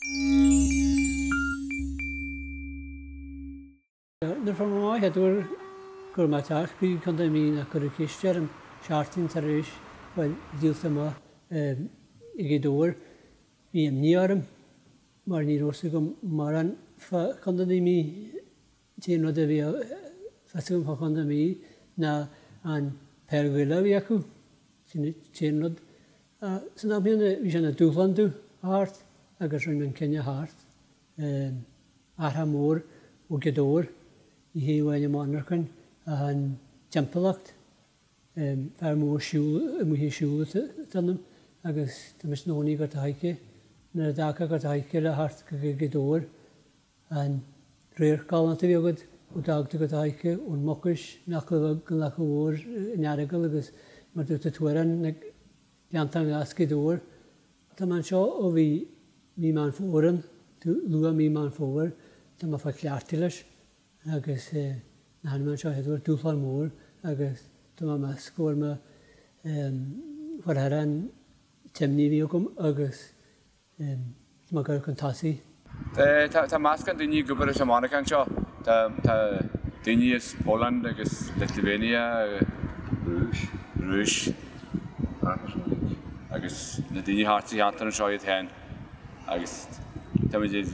Nuair a fuair mé amach an chéad uair go raibh mé ag teacht go dtí Contae na Mí ná cuireadh ceist orm seachtain tar éis fáil díolta amach i Gaoth Dobhair. Bhí imní orm mar ní raibh fhios agam mórán fá Chontae na Mí. An t-aon rud a bhí fios agam fá Chontae na Mí ná an peil Ghaelach a bhí acu. Sin an t-aon rud. San am chéanna bhí sé ina dúshlán domh a theacht agus rinne mé an cinneadh theacht. Athrach mór ó Ghaoth Dobhair, ní hé amháin an mhonarchain ach an timpeallacht. Fear mór siúl amuigh ag siúl atá ionam agus tá mise i mo chónaí i nGort a' Choirce. Nuair a d'fhágfá Gort a' Choirce le theacht go Gaoth Dobhair, an radharc galánta a bhí agat ó d'fhág tú Gort a' Choirce, ón Mucais, an Eachla Bheag go an Eachla Mhór in Earagail agus mar dúirt an t-amhrán, na Gleannta Glas Ghaoth Dobhair. Tá mé anseo ó bhí mí Meán Fómhair ann, luath mí Meán Fómhair, tá mé fáil cleachtaidh leis agus nuair a tháinig mé anseo chéad uair, dúshlán mór agus tá mé ag meas go bhfuil mé fáil thar an t-imní a bhí agam agus tá mé ag dul chun tosaigh. Tá meascán daoine ag obair sa mhonarcha anseo. Tá daoine as Poland agus Lithuania, Rúis, agus na daoine thart sa cheantar anseo iad féin agus táimid ag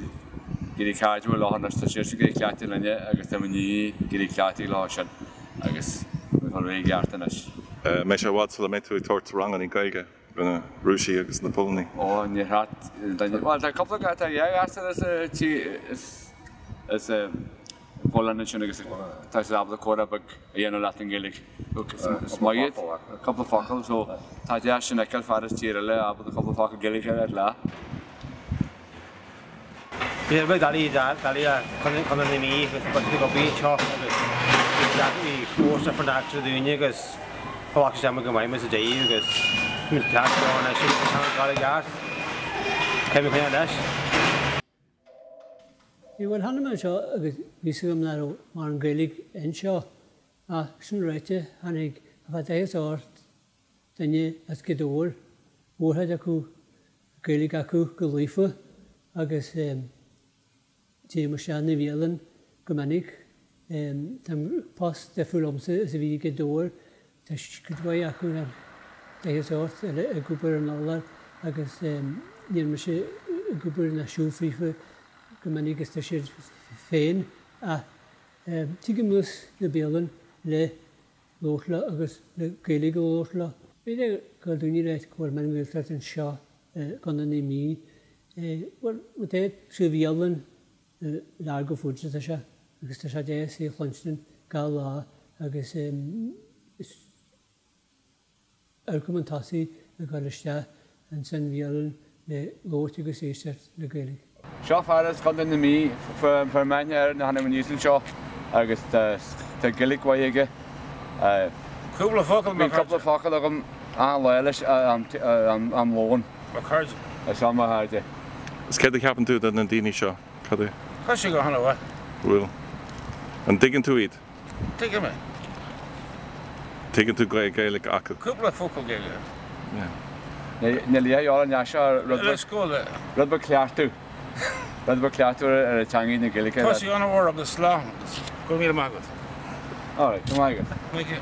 éirí cairdiúil leo anois, tá siadsan ag éirí cleachtaidh linne agus táimid ag éirí cleachtaidh leo sin agus tá fáil réidh i gceart anois. Mbeidh sé i bhfad sula mbeidh tú ag tabhairt ranganna Gaeilge? do na Rúisigh agus na Polannaigh. Ó, ní raibh duine, bhuel tá cúpla, tá dhá ghasúr as tí, as Polainn ansin agus tá siad ábalta comhrá beag a dhéanamh leat i nGaeilge. Is maith iad, cúpla focal, so tá deas sin a fheiceáil fear as tír eile ábalta cúpla focal Gaeilge a rá leat. Bhí dalí dalí chun na Mí agus ba go bí seo agus bhí cósta for na daoine agus bhí sé go maith sa dé agus mí leis Cé chu leis. Bhí bhuel tháinig mé anseo agus bhí fhios agam nach raibh mórán Gaeilge anseo ach sin ráite tháinig fá 48 duine as Gaoth Dobhair, mórchuid acu Gaeilge acu go líofa agus téim isteach ina bhialann go minic. Tá post difriúil agamsa is a bhí i Gaoth Dobhair. Tá cuid mhaith acu an 48 eile ag obair an urlár agus níl mise ag obair ná siúl fríofa go minic is tá siad féin ach tigim anuas na bialann le labhairt leo agus le Gaeilge a labhairt leo. B'fhéidir go bhfuil daoine ag rá go bhfuil mionGhaeltacht anseo i gContae na Mí. Bhuel, má tá sa bhialann i Largo Foods atá sé agus tá sé deas é a chluinstin gach lá agus is Amharcaim chun tosaigh ag dul isteach ins an bhialann le labhairt agus éisteacht le Gaeilge. Seo fear as Contae na Mí, fuair mé aithne air nuair a tháinig mé aníos anseo agus tá Gaeilge mhaith aige. Cúpla focal Bíonn cúpla focal agam achan lá leis am lóin. Mo chairde. Seo mo chairde. Is céard a cheapann tú de na daoine seo? Cad é? Tá sé go han-mhaith. Bhfuil. An dtuigeann tú iad? Tuigim é. Tuigeann tú Gaeilge acu? Cúpla focal Gaeilge. Níl a dhath eile neis rud rud beag cleachtadh. Rud beag cleachtadh ar an teangaidh na Gaeilge. Tá sé an-mhór agus slán agus go raibh míle maith agat. Alright, go maith agat. Thank you.